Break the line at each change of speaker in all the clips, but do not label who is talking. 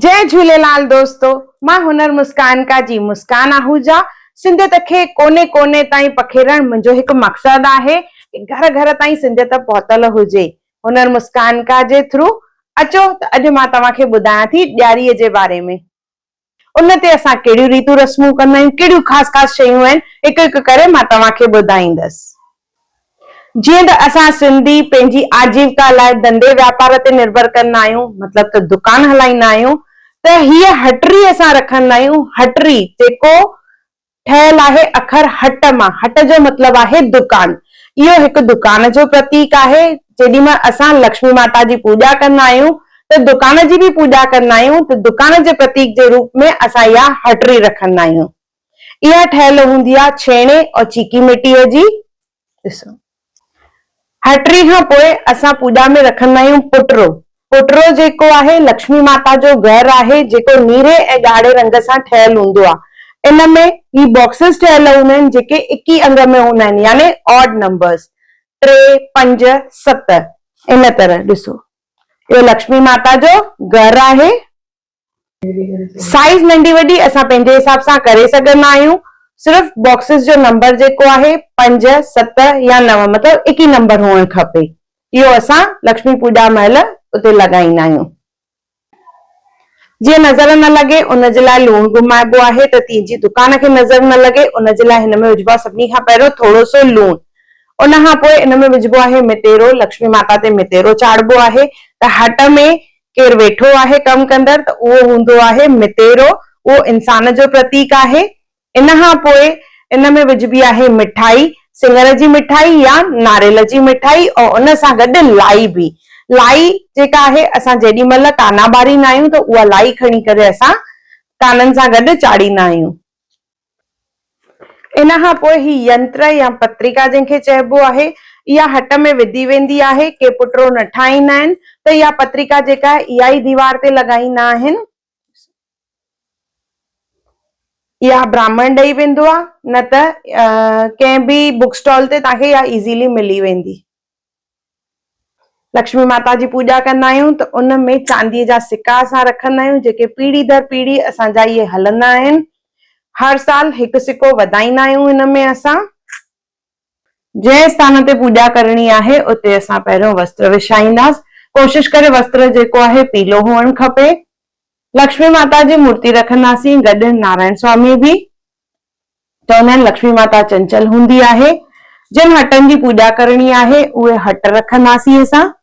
جئي جهوليلال دوستو مان هنر مسڪان ڪا جي مسڪان آهوجا سنڌيت کي ڪوني ڪوني تائين پکيڙڻ منهنجو هڪ مقصد آهي ڪي گهر گهر تائين سنڌيت پهتل هجي هنر مسڪان ڪا جي ٿرو اچو ته اڄ مان توهان کي ٻڌايان ٿي ڏياري جي باري ۾ ان تي اسان ڪهڙيون ريتون رسمون ڪندا آهيون، ڪهڙيون خاص خاص شيون آهن، هڪ هڪ ڪري مان توهان کي ٻڌائيندس. جيئن ته اسان سنڌي پنهنجي آجيوڪا لاء ڌنڌي واپار تي نرڀر ڪندا آهيون، مطلب ته دڪان هلائيندا آهيون ته هيء هٽڙي اسان رکندا آهيون، هٽڙي جيڪو ٺهيل آهي اکر هٽ مان، هٽ جو مطلب آهي دڪان. اهو هڪ دڪان جو پرتيڪ آهي. جيڏي مهل اسان لڪشمي ماتا جي پوڄا ڪندا آهيون ته دڪان جي به پوڄا ڪندا آهيون ته دڪان جي پرتيڪ جي روپ ۾ اسان اها هٽڙي رکندا آهيون. اها ٺهيل هوندي آهي ڇيڻي اور چيڪي مٽيء جي. ڏسو. هٽڙي کان پوء اسان پوڄا ۾ رکندا آهيون پٽرو. پٽرو جيڪو آهي لڪشمي ماتا جو گهر آهي جيڪو نيري ۽ ڳاڙهي رنگ سان ٺهيل هوندو آهي. ان ۾ هي باڪسز ٺهيل هوندا آهن جيڪي اڪي انگ ۾ هوندا آهن يعني آڊ نمبرز ٽي، پنج، ست. ان طرح ڏسو اهو لڪشمي ماتا جو گهر آهي. سائيز ننڍي وڏي اسان پنهنجي حساب سان ڪري سگهندا آهيون صرف باڪسز جو نمبر جيڪو آهي پنج، ست يا نو مطلب هڪ ئي نمبر هئڻ کپي اهو اسان لڪشمي پوڄا مهل اتي لڳائيندا آهيون جيئن نظر نه لڳي ان جي لاء لوڻ گهمائبو آهي ته تيئن جي دڪان کي نظر نه لڳي ان جي لاء هن ۾ وجهبو آهي سڀني کان پهريون ٿورو سو لوڻ ان کان پوء ان ۾ وجهبو آهي متيرو لڪشمي ماتا تي متيرو چاڙهبو آهي ته هٽ ۾ ڪير ويٺو آهي ڪم ڪندڙ ته اهو هوندو آهي متيرو، اهو انسان جو پرتيڪ آهي. ان کان پوء ان ۾ وجهبي آهي مٺائي، سڱر جي مٺائي يا ناريل جي مٺائي ۽ ان سان گڏ لائي به. لائي جيڪا آهي اسان جيڏي مهل ڪانا ٻاريندا آهيون ته اها لائي کڻي ڪري اسان ڪانن سان گڏ چاڙهيندا آهيون. ان کان پوء هي ينتر يا پتريڪا جنهن کي چئبو آهي، اها هٽ ۾ وڌي ويندي آهي. ڪي پٽرو نه ٺاهيندا آهن ته اها پتريڪا جيڪا آهي اها ئي ديوار تي لڳائيندا آهن. اها براهمڻ ڏئي ويندو آهي نه ته ڪنهن به بڪ اسٽال تي توهان کي اها ايزيلي ملي ويندي. لڪشمي ماتا جي پوڄا ڪندا آهيون ته ان ۾ چانديء جا سڪا اسان رکندا آهيون جيڪي پيڙهي در پيڙهي اسان جا اهي هلندا آهن. هر سال هڪ سڪو وڌائيندا آهيون هن ۾ اسان. جنهن اسٿان تي پوڄا ڪرڻي آهي اتي اسان پهريون وستر وڇائينداس. ڪوشش ڪري وستر جيڪو آهي پيلو هئڻ کپي. لڪشمي ماتا جي مورتي رکنداسين گڏ نارائڻ سوامي به. چوندا آهن لڪشمي ماتا چنچل هوندي آهي. جن هٽن جي پوڄا ڪرڻي آهي اهي هٽ رکنداسين اسان.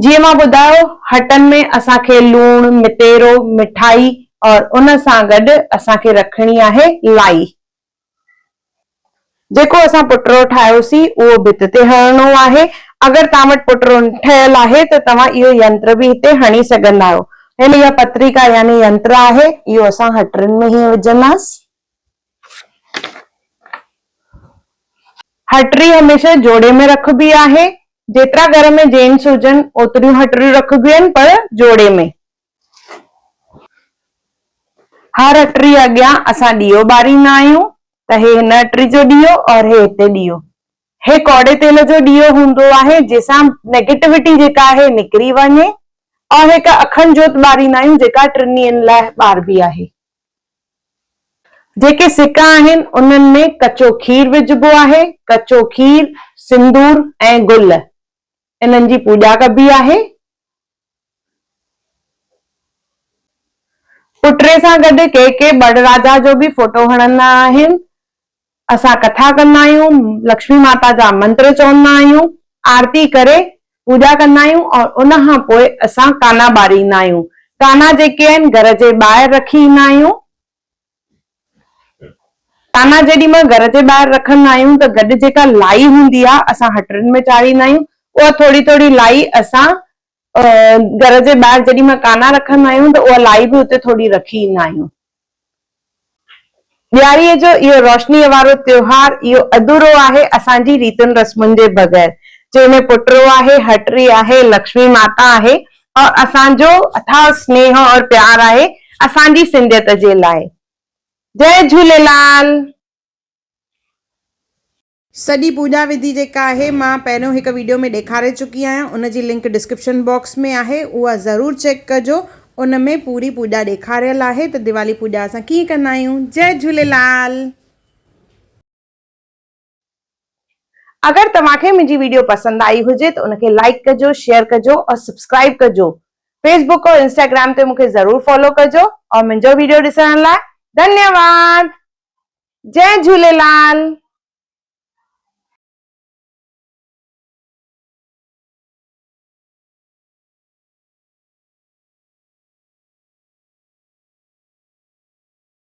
جيئن مان ٻڌايو هٽن ۾ اسان کي لوڻ، متيرو، مٺائي اور ان سان گڏ اسان کي رکڻي آهي لائي. جيڪو اسان پٽرو ٺاهيوسين اهو ڀت تي هڻڻو آهي. اگر توهان وٽ پٽرو نه ٺهيل آهي ته توهان اهو ينتر به هتي هڻي سگهندا آهيو. هن اها پتريڪا يعني ينتر آهي اهو اسان هٽرين ۾ هيئن وجهنداس. هٽري هميشه جوڙي ۾ رکبي آهي. جيترا گهر ۾ جينٽس هجن اوتريون هٽريون رکبيون آهن پر جوڙي ۾. هر اٽري اڳيان اسان ڏيئو ٻاريندا آهيون ته هي هن اٽري جو ڏيئو اور هي هتي ڏيئو. هي ڪوڙي تيل جو ڏيئو هوندو آهي جنهن سان نيگيٽوٽي جيڪا آهي نڪري وڃي اور هڪ اکنڊ جوت ٻاريندا آهيون جيڪا ٽن ڏينهن لاء ٻاربي آهي. جيڪي سڪا آهن انهن ۾ ڪچو کير وجهبو آهي، ڪچو کير، سندور ۽ گل انهن جي پوڄا ڪبي آهي. پٽري سان گڏ ڪي ڪي بڙ راجا جو به فوٽو هڻندا آهن. اسان ڪٿا ڪندا آهيون، لڪشمي ماتا جا منتر چوندا آهيون، آرتي ڪري پوڄا ڪندا آهيون اور ان کان پوء اسان ڪانا ٻاريندا آهيون. ڪانا جيڪي آهن گهر جي ٻاهر رکي ايندا آهيون. ڪانا جيڏي مهل گهر جي ٻاهر رکندا آهيون ته گڏ جيڪا لائي هوندي آهي اسان هٽڙين ۾ چاڙهيندا آهيون اها ٿوري ٿوري لائي اسان گهر جي ٻاهر جيڏي مهل ڪانا رکندا آهيون ته اها لائي به اتي ٿوري رکي ايندا آهيون. ڏياريء جو اهو روشنيء وارو تيوهار اهو اڌورو آهي اسان جي ريتن رسمن جي بغير جنهن ۾ پٽرو آهي، هٽري آهي، لڪشمي ماتا آهي اور اسان جو اٿاهه سنيهه اور پيار آهي اسان جي سنڌيت جي لاء. جئي جهوليلال. سڄي پوڄا وڌي جيڪا آهي مان پهريون هڪ ويڊيو ۾ ڏيکاري چڪي آهيان ان جي لنڪ ڊسڪرپشن باڪس ۾ آهي اها ضرور چيڪ ڪجو ان ۾ پوري پوڄا ڏيکاريل آهي ته ديوالي پوڄا اسان ڪيئن ڪندا آهيون جئي جهوليلال. اگر توهان کي منهنجي ويڊيو پسند آئي هجي ته ان کي لائيڪ ڪجو شيئر ڪجو اور سبسڪرائيب ڪجو فيس بڪ اور انسٽاگرام تي مون کي ضرور فالو ڪجو اور منهنجو ويڊيو ڏسڻ لاء ڌنيواد جئي جهوليلال.